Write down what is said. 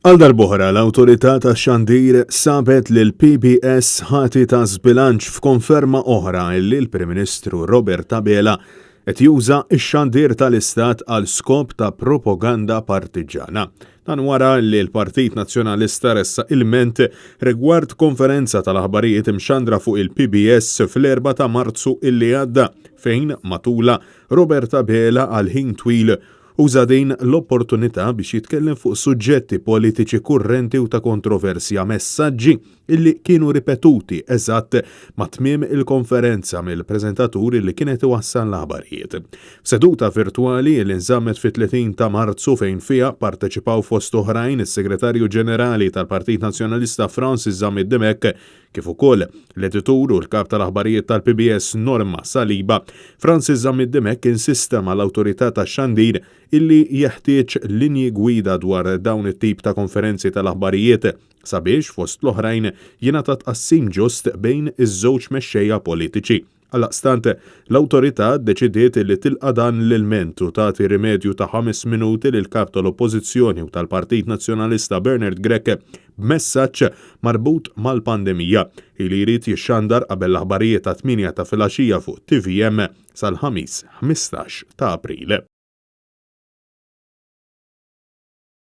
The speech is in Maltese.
Għal darb'oħra l-Awtorità tax-Xandir sabet lill-PBS ħati ta' żbilanċ f'konferma oħra illi l-Prim Ministru Robert Abela qed juża x-xandir tal-Istat għal skop ta' propaganda partiġġana. Dan wara li l-Partit Nazzjonalista ressaq ilment rigward konferenza tal-aħbarijiet imxandra fuq il-PBS fl-4 ta' Marzu illi għadda fejn matulha Robert Abela għal ħin twil Uża din l-opportunità biex jitkellem fuq suġġetti politiċi kurrenti u ta' kontroversja, messaġġi illi kienu ripetuti eżatt ma' tmiem il-konferenza mill-preżentatur illi kien qed iwassal l-aħbarijiet. F'seduta virtwali illi nżammet fit-30 ta' Marzu fejn fiha pparteċipaw fost oħrajn is-Segretarju Ġenerali tal-Partit Nazzjonalista Francis Zammit Dimech kif ukoll l-editur u l-kap tal-aħbarijiet tal-PBS Norma Saliba, Francis Zammit Dimech insista mal-Awtorità tax-Xandir illi jeħtieġ linji gwida dwar dawn it-tip ta' konferenzi tal-aħbarijiet sabiex, fost l-oħrajn, jingħata tqassim ġust bejn iż-żewġ mexxejja politiċi. Għaldaqstant, l-Awtorità ddeċidiet li tilqa' dan l-ilment u tagħti rimedju ta' ħames minuti lill-Kap tal-Oppożizzjoni u tal-Partit Nazzjonalista Bernard Grech b'messaġġ marbut mal-pandemija li jrid jixxandar qabel l-aħbarijiet tat-tmienja ta' filgħaxija fuq tvm sal-Ħamis 15 ta' April.